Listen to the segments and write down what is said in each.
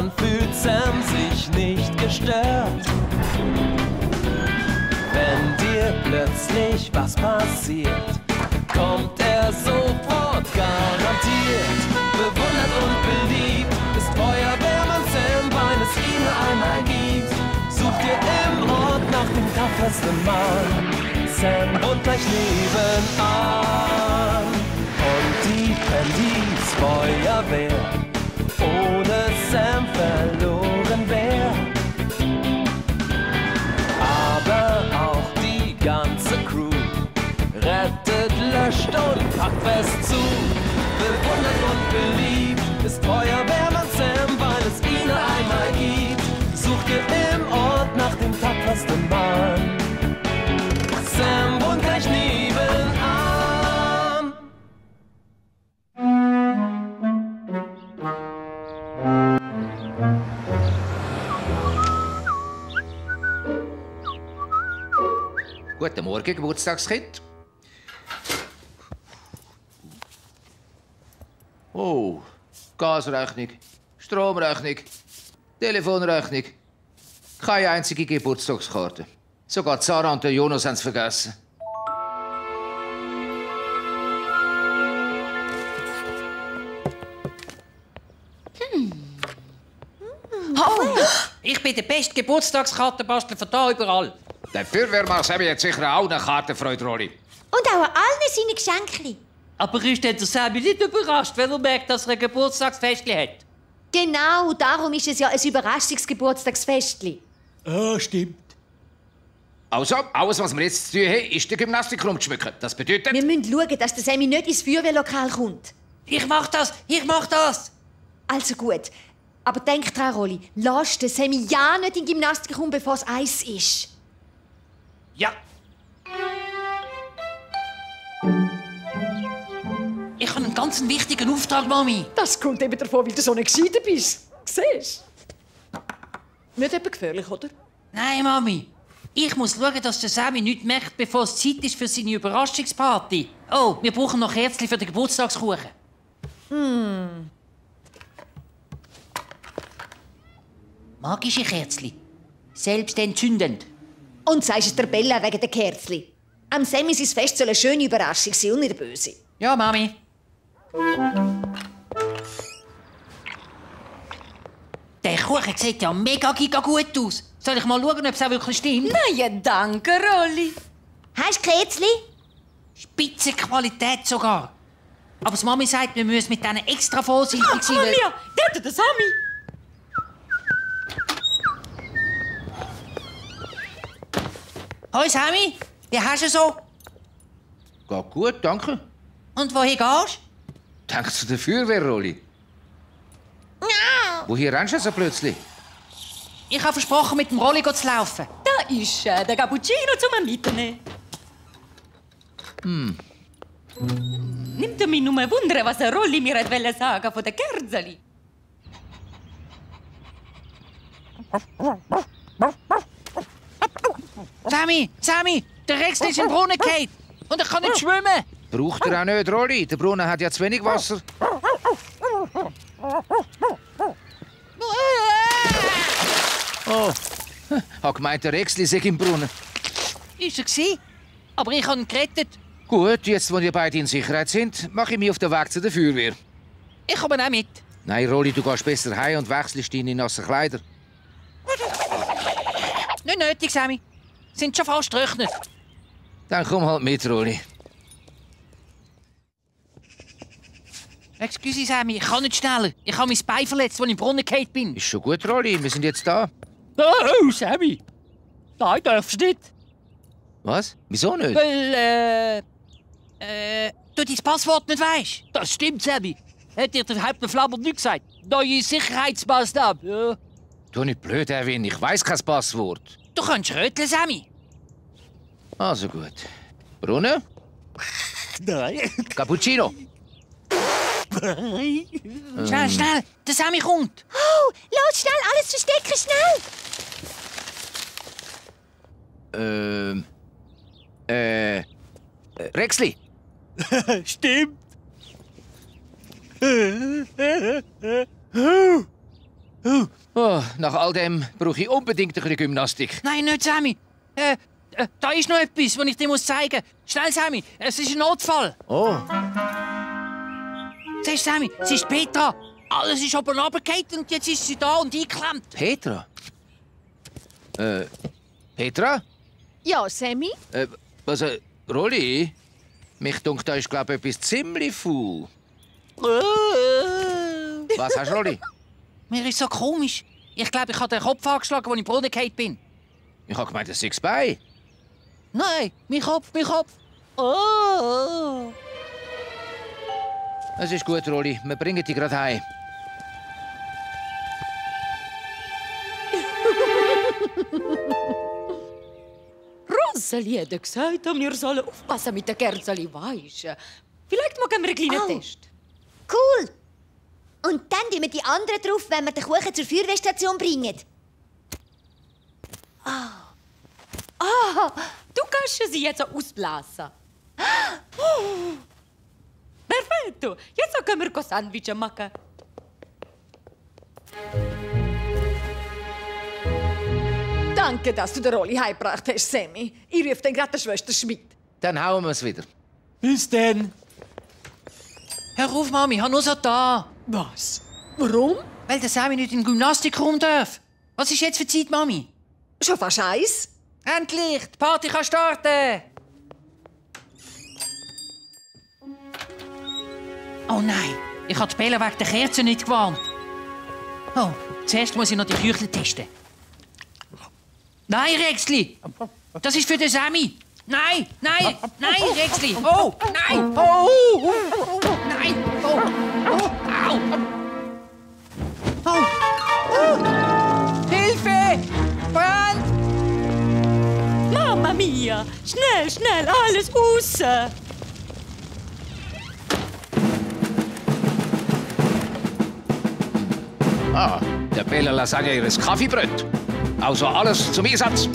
dann fühlt Sam sich nicht gestört. Wenn dir plötzlich was passiert, kommt er sofort garantiert. Bewundert und beliebt ist Feuerwehrmann Sam, weil es ihn einmal gibt. Sucht ihr im Ort nach dem tapfersten Mann. Sam wohnt gleich nebenan. Und die Pendis Feuerwehr ohne Sam verloren wär. Aber auch die ganze Crew rettet, löscht und packt fest zu. Bewundert und beliebt ist Feuerwehrmann Sam, weil es ihn einmal gibt. Sucht ihr im Ort nach dem tapfersten Mann. Sam wohnt gleich nebenan. Guten Morgen, Geburtstagskind. Oh, Gasrechnung, Stromrechnung, Telefonrechnung. Keine einzige Geburtstagskarte. Sogar Sarah und der Jonas haben es vergessen. Oh, ich bin der beste Geburtstagskartenbastler von da überall. Der Feuerwehrmann Sammy hat sicher auch eine Kartenfreude, Rolli. Und auch an allen seine Geschenke. Aber ist denn der Sammy nicht überrascht, wenn er merkt, dass er ein Geburtstagsfestchen hat? Genau, darum ist es ja ein Überraschungsgeburtstagsfestli. Ah, stimmt. Also, alles, was wir jetzt zu tun haben, ist den Gymnastikraum zu schmücken. Das bedeutet... Wir müssen schauen, dass der Sammy nicht ins Feuerwehrlokal kommt. Ich mach das! Ich mach das! Also gut. Aber denk dran, Rolli, lass den Sammy ja nicht in den Gymnastikraum, bevor es Eis ist. Ja. Ich habe einen ganz wichtigen Auftrag, Mami. Das kommt eben davon, weil du so nicht gescheiter bist. Siehst du? Nicht etwa gefährlich, oder? Nein, Mami. Ich muss schauen, dass der Sammy nichts merkt, bevor es Zeit ist für seine Überraschungsparty. Oh, wir brauchen noch Kerzchen für den Geburtstagskuchen. Magische Kerzchen. Selbst entzündend. Und sagst es der Bella wegen der Kerzli. Am Sammy sein Fest soll eine schöne Überraschung sein und nicht böse. Ja, Mami. Der Kuchen sieht ja mega giga gut aus. Soll ich mal schauen, ob es auch wirklich stimmt? Nein, danke, Rolli. Hast du Kerzli? Spitzenqualität sogar. Aber die Mami sagt, wir müssen mit denen extra vorsichtig sein. Mami, der hat den Sammy. Hoi Sammy, wie hast du so? Geht gut, danke. Und wohin gehst Denk zu der Feuerwehr, Rolli. Woher rennst du so plötzlich? du? Ich habe versprochen, mit dem Rolli zu laufen. Da ist der Cappuccino zum Mitnehmen. Nimmt mich nur wundern, was der Rolli mir wollte sagen von den Kerzeli. Sammy, der Rex ist in den Brunnen gefallen. Und ich kann nicht schwimmen. Braucht er auch nicht, Rolli. Der Brunnen hat ja zu wenig Wasser. Oh, hat gemeint, der Rexli sei im Brunnen. Ist er gewesen? Aber ich habe ihn gerettet. Gut, jetzt, wo ihr beide in Sicherheit sind, mache ich mich auf den Weg zu der Feuerwehr. Ich komme auch mit. Nein, Rolli, du gehst besser heim und wechselst deine nassen Kleider. Nicht nötig, Sammy. Sind schon fast getrocknet. Dann komm halt mit, Rolli. Excuse, Sammy, ich kann nicht schneller. Ich habe mein Bein verletzt, als ich im Brunnen gefallen bin. Ist schon gut, Rolli, wir sind jetzt da. Oh, Sammy. Nein, darfst du nicht. Was? Wieso nicht? Weil, du dein Passwort nicht weisst. Das stimmt, Sammy. Hat dir der Hauptbeflammer nicht gesagt? Neue Sicherheitsmaßnahmen. Ja. Tu nicht blöd, Erwin, ich weiss kein Passwort. Du kannst röteln, Sammy. Also gut. Brunnen? Nein. Cappuccino? Schnell, schnell. Der Sammy kommt. Oh, los, schnell, alles verstecken, schnell! Rexli? Stimmt. Oh, nach all dem brauche ich unbedingt ein bisschen Gymnastik. Nein, nicht Sammy. Da ist noch etwas, was ich dir zeigen muss. Schnell, Sammy, es ist ein Notfall. Oh. Siehst du, Sammy, es ist Petra. Alles ist oben runtergefallen und jetzt ist sie da und eingeklemmt. Petra? Petra? Ja, Sammy? Rolli? Mich dunkt, da ist, glaube ich, etwas ziemlich faul. Was hast du, Rolli? Mir ist so komisch. Ich glaube, ich habe den Kopf angeschlagen, als ich im Brunnen gefallen bin. Ich habe gemeint, das sei das Bein. Nein, mein Kopf, mein Kopf. Oh. Es ist gut, Rolli. Wir bringen dich gerade heim. Rosalie hat gesagt, wir sollen aufpassen mit den Kerzeli, weisst. Vielleicht machen wir einen kleinen Test. Cool. Und dann tun wir die anderen drauf, wenn wir den Kuchen zur Feuerwehrstation bringen. Du kannst sie jetzt ausblasen. Perfetto. Jetzt können wir Sandwich machen. Danke, dass du den Rolli heimgebracht hast, Sammy. Ich rufe dann gerade die Schwester Schmidt. Dann hauen wir es wieder. Bis denn. Hör auf, Mami, ich habe nur so da. Was? Warum? Weil der Sammy nicht in den Gymnastikraum darf. Was ist jetzt für Zeit, Mami? Schon fast 1. Endlich, die Party kann starten. Oh nein, ich habe die Bella wegen der Kerzen nicht gewarnt. Oh, zuerst muss ich noch die Küchle testen. Nein, Rexli, das ist für den Sammy. Nein, nein, nein, Rexli. Oh, nein. Oh, nein. Oh, oh, au. Oh. Hilfe! Brand! Mamma mia! Schnell, schnell, alles raus! Ah, der Bella Lasagne ihres Kaffeebrot. Also alles zum Einsatz.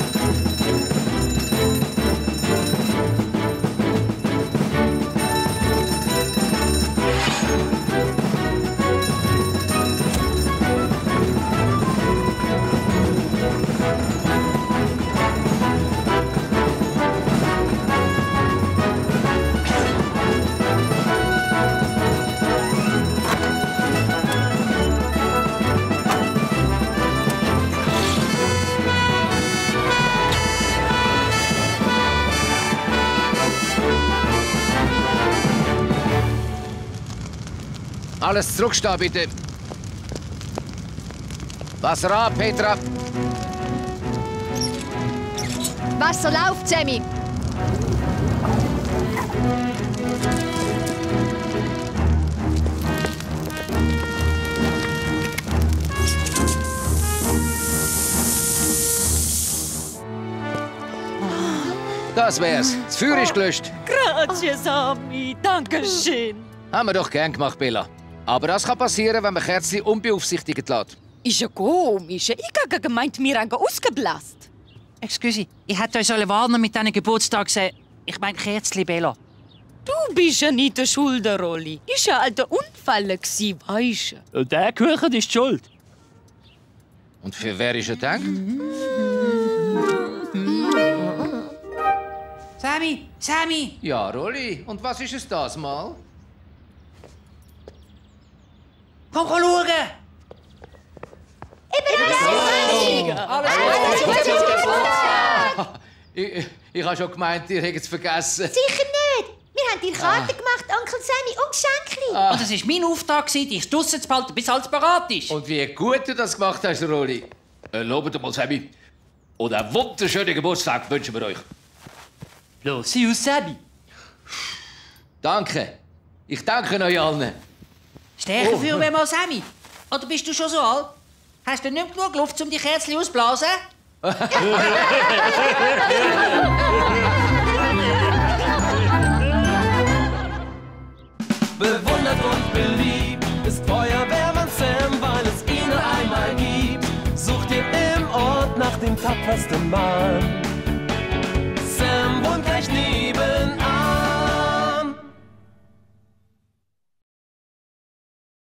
Alles zurückstehen, bitte. Wasser ab, Petra. Wasser läuft, Sammy. Das wär's. Das Feuer ist gelöscht. Grazie, Sammy. Dankeschön. Haben wir doch gern gemacht, Bella. Aber das kann passieren, wenn man Kerzen unbeaufsichtigt lässt. Ist ja komisch. Ich habe gemeint, wir haben ausgeblasen. Excuse, ich hätte euch warnen mit diesen Geburtstagen. Ich meine Kerzli, Bella. Du bist ja nicht der Schuld, Rolli. Ist ja ein Unfall, weisst du. Und der Kuchen ist die schuld. Und für wer ist er gedacht? Sammy, Sammy! Ja, Rolli. Und was ist es das mal? Komm schauen! Ich habe schon gemeint, ihr hättet es vergessen. Sicher nicht. Wir haben dir Karten gemacht, Onkel Sammy, und Geschenkli. Und es war mein Auftrag, dich draussen zu behalten, bis alles bereit ist. Und wie gut du das gemacht hast, Rolli. Lobet mal, Sammy. Und einen wunderschönen Geburtstag wünschen wir euch. Los, see you, Sammy. Danke. Ich danke euch allen. Stärker für wenn mal Sammy. Oder bist du schon so alt? Hast du nicht genug Luft, um die Kerzen auszublasen? Bewundert und beliebt ist Feuerwehrmann Sam, weil es ihn nur einmal gibt. Sucht ihr im Ort nach dem tapfersten Mann.